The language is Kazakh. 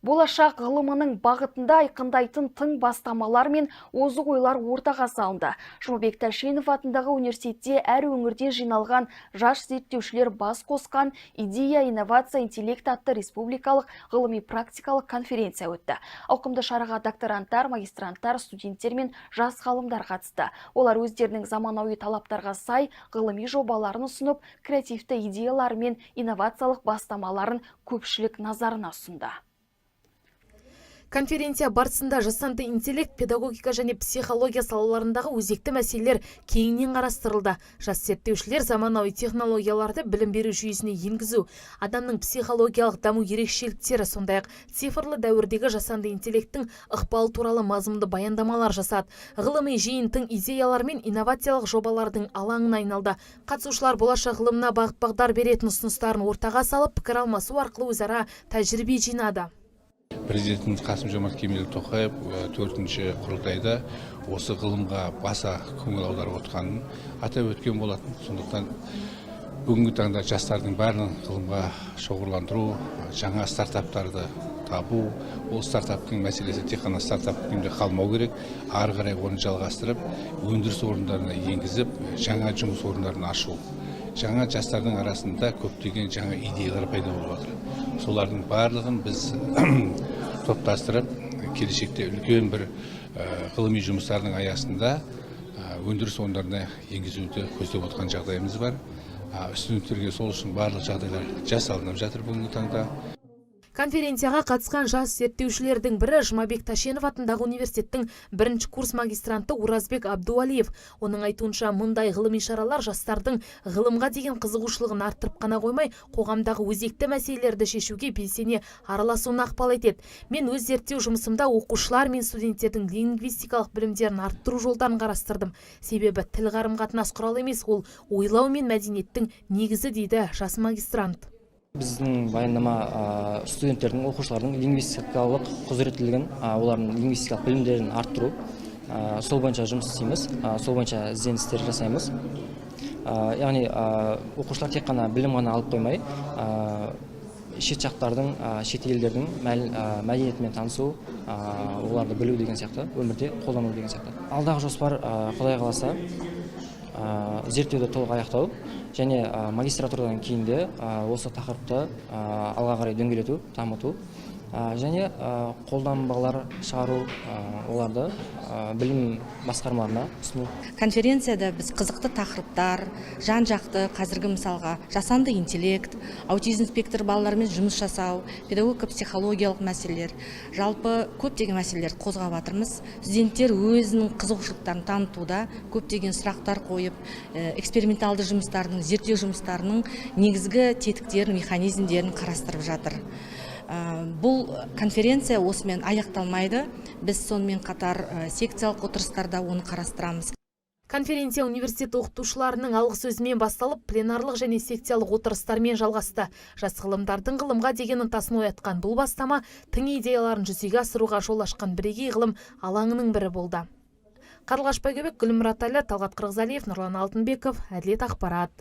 Болашақ ғылымының бағытында айқындайтын тың бастамалар мен озық ойлар ортаға салынды. Жұмабек Тәшенов атындағы университетте әр өңірден жиналған жас зерттеушілер бас қосқан «Идея, инновация, интеллект» атты республикалық ғылыми практикалық конференция өтті. Ауқымды шараға докторанттар, магистранттар, студенттер мен жас ғалымдар қатысты. Олар өздерінің заманауи талаптарға сай ғылыми жобаларын ұсынып, креативті идеялары мен инновациялық бастамаларын көпшілік назарына ұсынды. Конференция барысында жасанды интеллект, педагогика және психология салаларындағы өзекті мәселелер кеңінен қарастырылды. Жас зерттеушілер заманауи технологияларды білім беру жүйесіне енгізу, адамның психологиялық даму ерекшеліктері, сондай-ақ цифрлы дәуірдегі жасанды интеллекттің ықпалы туралы мазмұнды баяндамалар жасады. Ғылыми жиын тың идеялар мен инновациялық жобалардың алаңына айналды. Қатысушылар болашақ ғылымына бағыт-бағдар беретін ұсыныстарын ортаға салып, пікір алмасу арқылы өзара тәжірибе жинады. Президентіміз Қасым Жомарт Кемелұлы Тоқаев төртінші құрылтайда осы ғылымға баса көңіл аударып отқанын атап өткен болатын. Сондықтан бүгінгі таңда жастардың бәрін ғылымға шоғырландыру, жаңа стартаптарды табу, ол стартаптың мәселесі тек қана стартап күйінде қалмау керек, ары қарай оны жалғастырып, өндіріс орындарына енгізіп, жаңа жұмыс орындарын ашу. Жаңа жастардың арасында көптеген жаңа идеялар пайда болып жатыр. Солардың барлығын біз топтастырып, келешекте үлкен бір ғылыми жұмыстардың аясында өндіріс орындарына енгізуді көздеп отқан жағдайымыз бар. Студенттерге сол үшін барлық жағдайлар жасалынып жатыр бүгінгі таңда. Конференцияға қатысқан жас зерттеушілердің бірі – Жұмабек Тәшенов атындағы университеттің бірінші курс магистранты Уразбек Абдуалиев. Оның айтуынша, мұндай ғылыми шаралар жастардың ғылымға деген қызығушылығын арттырып қана қоймай, қоғамдағы өзекті мәселелерді шешуге белсене араласуына ықпал етеді. Мен өз зерттеу жұмысымда оқушылар мен студенттердің лингвистикалық білімдерін арттыру жолдарын қарастырдым. Себебі тіл қарым-қатынас құралы емес, ол ойлау мен мәдениеттің негізі, дейді жас магистрант. Біздің баяндама студенттердің, оқушылардың лингвистикалық құзыреттілігін, олардың лингвистикалық білімдерін арттыру, сол бойынша жұмыс істейміз, сол бойынша ізденістер жасаймыз. Яғни оқушылар тек қана білім ғана алып қоймай, шет жақтардың, шет елдердің мәдениетімен танысу, оларды білу деген сияқты, өмірде қолдану деген сияқты. Алдағы жоспар, Құдай қаласа, зерттеуді толық аяқтау және магистратурадан кейін де осы тақырыпты алға қарай дөңгелету, дамыту және қолданбалар шығару, оларды білім басқармаларына ұсыну. Конференцияда біз қызықты тақырыптар, жан жақты, қазіргі, мысалға, жасанды интеллект, аутизм спектр балалармен жұмыс жасау, педагогика психологиялық мәселелер, жалпы көптеген мәселелерді қозғап жатырмыз. Студенттер өзінің қызығушылықтарын танытуда, көптеген сұрақтар қойып, эксперименталды жұмыстарының, зерттеу жұмыстарының негізгі тетіктерін, механизмдерін қарастырып жатыр. Бұл конференция осымен аяқталмайды. Біз сонымен қатар секциялық отырыстарда оны қарастырамыз. Конференция университет оқытушыларының алғы сөзімен басталып, пленарлық және секциялық отырыстармен жалғасты. Жас ғалымдардың ғылымға деген ынтасын оятқан бұл бастама тың идеяларын жүзеге асыруға жол ашқан бірегей ғылым алаңының бірі болды. Қарлығаш Байгөбек, Гүлім Мұратәлі, Талғат Қырғызалиев, Нұрлан Алтынбеков, Әділет ақпарат.